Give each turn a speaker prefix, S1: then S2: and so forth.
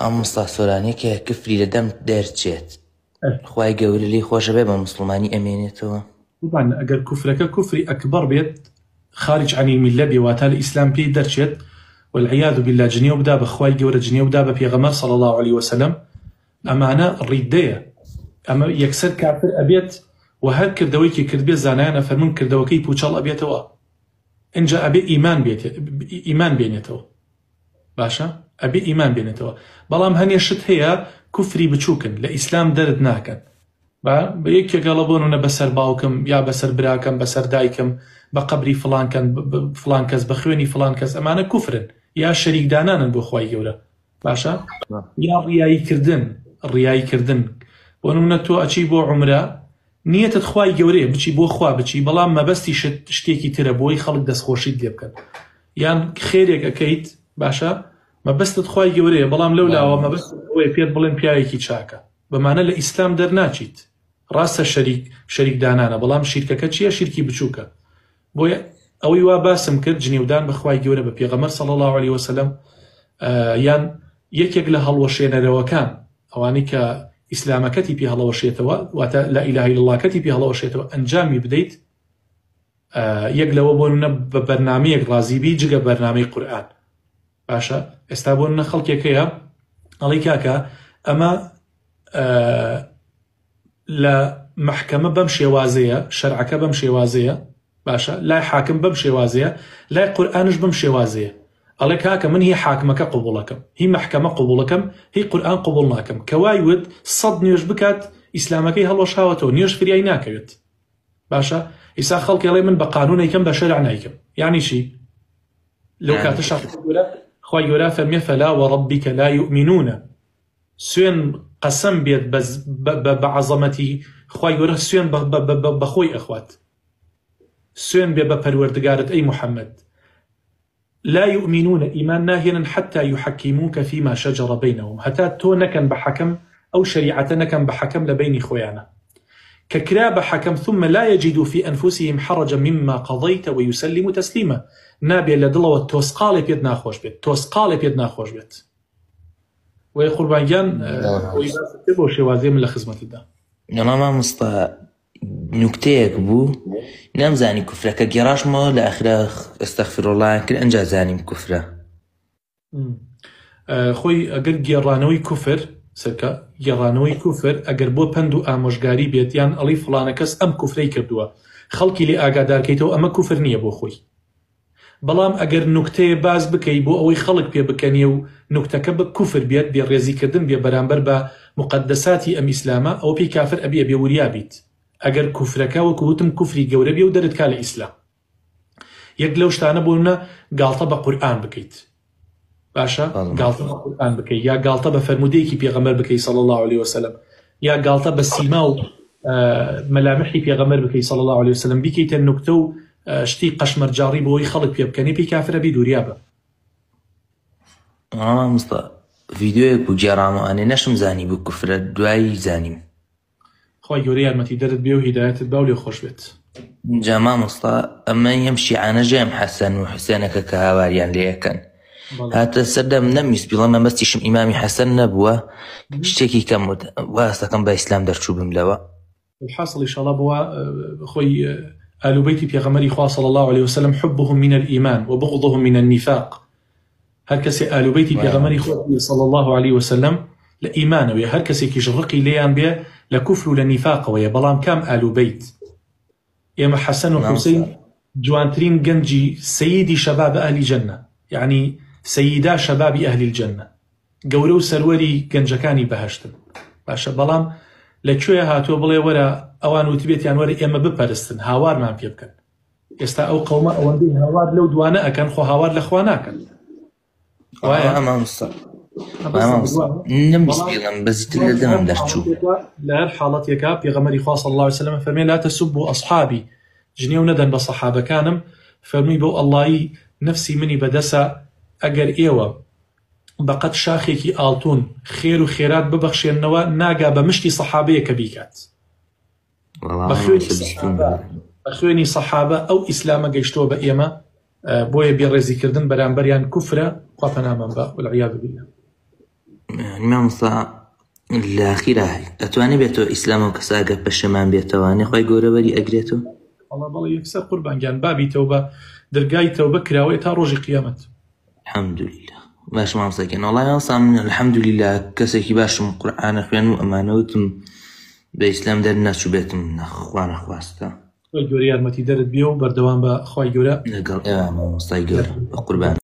S1: مامۆستا سۆران یەکێ کفری لە دەم دەرچێت خوای گەورە لێی خۆشە بێ بە موسڵمانی ئەمێنێتەوە؟
S2: قوربان ئەگەر کوفرەکە کوفری ئەکبەڕ بێت خارج عن الملە بێ واتا لە ئیسلام پێی دەرچێت والعیاذ باللە جنێو بدا بە خوای گەورە جنێو بدا بە پێغەمبەر صلی اللە علیە وسلم ئەمانە ڕیدەیە ئەمە یەکسەر کافر ئەبێت و هەر کردەوەیکی کردبێ زانایان ئەفەرموون کردەوەکەی پوچەڵ ئەبێتەوە ئینجا ئەبێ ئیمان بێت ئیمان بێنێتەوە باشە ئەبێ ئیمان بێنێتەوە بەڵام هەنێ شت هەیە کوفری بچووکن لە ئیسلام دەرت ناکەن با بە یەکێک ئەڵە بۆ نمونە بەسەر باوکم یا بەسەر براکەم بەسەر دایکم بە قەبری فڵان کەن فڵان کەس بە خوێنی فڵان کەس ئەمانە کوفرن یا شەریک دانانن بۆ خوای گەورە باشە یا ڕیایی کردن ڕیایی کردن بۆ نمونە تۆ ئەچی بۆ عومرە نیەتت خوای گەورەیە بچی بۆ خوا بچی بەڵام مەبەستیشت شتێکی ترە بۆی خەڵک دەستخۆشیت لێ بکەن یان خێرێک ئەکەیت باشە مەبەستت خوای گەورەیە بەڵام لەو لاوە مەبەست ئەوەیە پێت بڵێن پیاوێکی چاکە بەمانە لە ئیسلام دەرناچیت ڕاستە شەریک شەریک دانانە بەڵام شیرکەکە چییە شیرکی بچووکە بۆیە ئەوەی وا باسم کرد جنێودان بە خوای گەورە بە پێغەمبەر صلی اللە علیە وسلم یان یەکێک لە هەڵوەشێنەرەوەکان ئەوانەی کە ئیسلامەکەتی پێ هەڵەوەشێتەوە واتە لا اله الا الله کەتی پێ هەڵەوەشێتەوە ئەنجامی بدەیت یەک لەوە بۆ نە بە بەرنمەیەک ڕازی بی جگە بەرنمەی قورئان باشە ئێستا بۆ نە خەڵکێک هەیە ئەڵی کاکە ئەمە لە مەحکەمە بەم شێوازەیە شەرعەکە بەم شێوازەیە باشە لای حاکم بەم شێوازەیە لای قورئانش بەم شێوازەیە ئەڵێ کاکە من هی حاکمەکە قبوڵەکەم هی مەحکەمە قبوڵەکەم هی قورئان قبوڵ ناکەم کە وای وت سەد نوێژ بکات ئیسلامەکەی هەڵوەشاوەتەوە نوێژ فریای ناکەوێت باشە ئیسا خەڵکی ئەڵێ من بە قانون ئەیکەم بە شەرع نایکەم یعنی چی لەو کاتەشا خوای گەورە فەرمیێ فلا وربک لا یؤمنون سوێن قەسەم بێت بە عەزەمەتی خوای گەورە سوێن بە خۆی ئەخوات سوێن بێ بە پەروەردگارت ئەی محەممەد لا یؤمنون ئیمان ناهێنن حتی یحکموک فیما شجر بینهم هەتا تۆ نەکەن بە حەکەم ئەو شەریعەتە نەکەن بە حەکەم لە بەینی خۆیانە کە کرا بە حەکەم ثم لا یجدوا فی انفسهم حرجا مما قضیت ویسلموا تسلیما نابێ لە دڵەوە تۆسقاڵێ پێت ناخۆش بێت تۆسقاڵێ پێت ناخۆش بێت وەی قوربان گیان ئەوەی باست کرد بەو شێوازەیە من لە خزمەتتدا.
S1: وەڵا مامۆستا نوکتەیەک بوو نەمزانی کوفرە کە گێڕاشمەوە لە ئەخرا ئەستەغفیروڵڵایان کرد ئەنجا زانیم کوفرە.
S2: خۆی ئەگەر گێڕانەوەی کوفر سەرکە گێڕانەوەی کوفر ئەگەر بۆ پەند و ئامۆژگاری بێت یان ئەڵی فڵانە کەس ئەم کوفرەی کردووە خەڵکی لێ ئاگادارکەیتەوە ئەمە کوفر نییە بۆ خۆی بەڵام ئەگەر نوکتەیە باس بکەی بۆ ئەوەی خەڵک پێ بکەنێ و نوکتەکە بە کوفر بێت بێ ڕێزی کردن بێ بەرامبەر بە موقەدەساتی ئەم ئیسلامە ئەوە پێی کافر ئەبی ئەبێ وریا بیت ئەگەر کوفرەکە وەکو وتم کوفری گەورە بێ و دەرت کا لە ئیسلام یەک لەو شتانە بۆ نمونە گاڵتە بە قورئان بکەیت باشە گاڵتە بە قورئان بکەی یا گاڵتە بە فەرموودەیەکی پێغەمبەر بکەی صلی الله علیه وسلم یا گاڵتە بە سیما و مەلامحی پێغەمبەر بکەی صلی الله علیه وسلم بیکەیتە نوکتە و شتی قەشمەرجاڕی بۆی خەڵک پێ بکەنی پێی کافرە بی دووریا بە.
S1: مامۆستا ڤیدیۆیەک بوو گێڕامەوانێ نەشم زانی بوو کوفرە دوایی زانیم.
S2: خوای گەورە یارمەتی دەرت بێ و هیدایەتت با و لێ خۆش بێت.
S1: جا مامۆستا ئەمە ئەم شیعانە ژێم حەسەن و حوسێنەکە کە هاواریان لێ ئەکەن هاتە سەردەم نەمویست بیڵێم مەبەستیشم ئیمامی حەسەن نەبووە شتێکی کەم وت واستەکەم بە ئیسلام دەرچووبم لەوە.
S2: الحاصل ئیشەڵا بۆ خۆی ئال و بەیتی پێغەمبەری خوا صلی اللە علیە وسلم حبهم من الایمان وبغضهم من النفاق هەر کەسێ ئال و بەیتی پێغەمبەری خوا بوێ صلی اللە علیە وسلم لە ئیمانەوەیە هەر کەسێکیش ڕقی لێیان بێ لە کوفر و لە نیفاقەوەیە بەڵام کام ئال و بەیت ئێمە حەسەن و حوسەین جوانترین گەنجی سەیدی شەباب ئەهلی جەنە یعنی سەیدا شەبابی ئەهلی الجنە گەورە و سەروەری گەنجەکانی بەهەشتن باشە بەڵام لە کوێ هاتووە بڵێ وەرە ئەوان وتبێتیان وەرە ئێمە بپەرستن هاوارمان پێ بکەن ئێستا ئەو قەومە ئەوەندەی هاوار لەو دوانە ئەکەن خۆ هاوار لە خوا ناکەن
S1: وایە مامۆستا مامۆستا نەمویست بیڵێم بەس ئیتر لە دەمم دەرچوو
S2: لە هەر حاڵەتێکا پێغەمبەری خوا صلی الله علیه وسلم فەرمی لا تسبوا اصحابی جنێو نەدەن بە سەحابەکانم فەرمووی بەو ئەڵڵایی نەفسی منی بەدەسە ئەگەر ئێوە بەقەد شاخێکی ئاڵتون خێر و خێرات ببەخشێننەوە ناگا بە مشتی سەحابەیەک کە بیکات بە خوێنی سەحابە بە خوێنی سەحابە ئەو ئیسلامە گەیشتووە بە ئێمە بۆیە بێڕێزیکردن بەرامبەریان کوفرە خوا پەنامان بە والعیاذ بالله.
S1: مامۆستا لە ئاخیرا ئەتوانێ بێتەوە ئیسلام و کەسە ئەگەر پەشێمان بێتەوانێ خوای گەورە وەری ئەگرێتەوە؟
S2: وەڵا بەڵێ یەکسەر قوربان گیان بابی تەوبە دەرگای تەوبە کراوەیە تا ڕۆژی قیامەت.
S1: الحمدللە باشە مامۆستا گیان وەڵای مامۆستا من الحمدللە کەسێکی باشم قورئانە خوێن و ئەمانە وتم بە ئیسلام دەرنەچووبێتم خوا نەخواستە.
S2: خوای گەورە یارمەتیدەرت بێ و بەردەوام بە خوای گەورە.
S1: لەگەڵ ئێوە مامۆستای گەورە بە قوربانت.